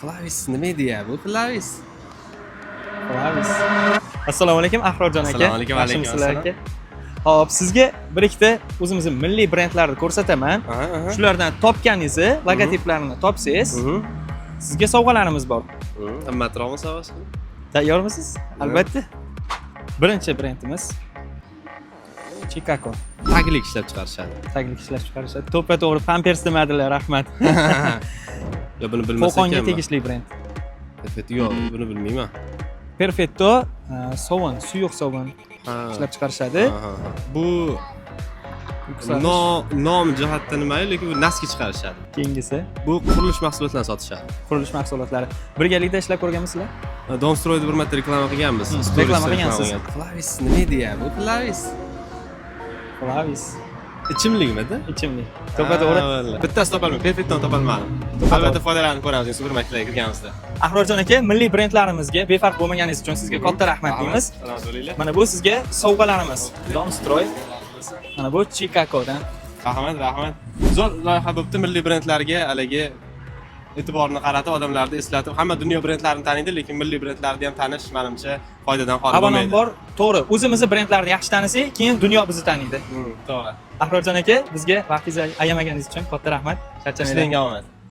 Flavis nima edi ya bu Flavis? Flavis. Assalomu alaykum, Ahrorjon aka. Assalomu alaykum, alaykum Yaxshimisizlar, assalom. aka? Xo'p, sizga bir ikkita o'zimizni milliy brendlarni ko'rsataman. Aha, aha. Shulardan topganingizni, logotiplarini topsangiz, sizga sovg'alarimiz bor. Qimmatroqmi sovg'asi? Tayyormisiz? Albatta. Birinchi brendimiz Chicago. Taglik ishlab chiqarishadi. Taglik ishlab chiqarishadi. To'ppa to'g'ri Pampers demadilar, rahmat. Yo, buni bilmas Qo'qonga ekanman. Tegishli brend. Perfetto, yo'q, buni bilmayman. Perfetto sovun, suyuq sovun ishlab chiqarishadi. Ha, ha, ha. Bu yuksalish. No, nom jihatdan nima, lekin bu носки chiqarishadi. Keyingisi. Bu qurilish mahsulotlarini sotishadi. Qurilish mahsulotlari. Birgalikda ishlab ko'rganmisizlar? Domstroyda bir marta reklama qilganmiz. Storiesda Reklama qilgansiz. qilgan. Flavis nima edi ya bu Flavis? Flavis. Ichimlikmidi? Ichimlik. To'ppa to'g'ri. Ha, bittasi topolmadim, Perfettoni topolmadim. Albatta foydalanib ko'ramiz supermarketlarga kirganimizda. Ahrorjon aka, milliy brendlarimizga befarq bo'lmaganingiz uchun sizga katta rahmat deymiz. Salomat bo'linglar. Mana bu sizga sovg'alarimiz. Domstroy. Mana bu Chicagodan. Rahmat, rahmat. Zo'r loyiha bo'libdi, milliy brendlarga haligi e'tiborni qaratib, odamlarni eslatib, hamma dunyo brendlarini taniydi, lekin milliy brendlarni ham tanish, manimcha, foydadan xoli bo'lmaydi. Avvalambor, to'g'ri, o'zimizni brendlarni yaxshi tanisak, keyin dunyo bizni taniydi. To'g'ri. Ahrorjon aka, bizga vaqtingizni ayamaganingiz uchun katta rahmat. Charchamanglar. Ishlang omad.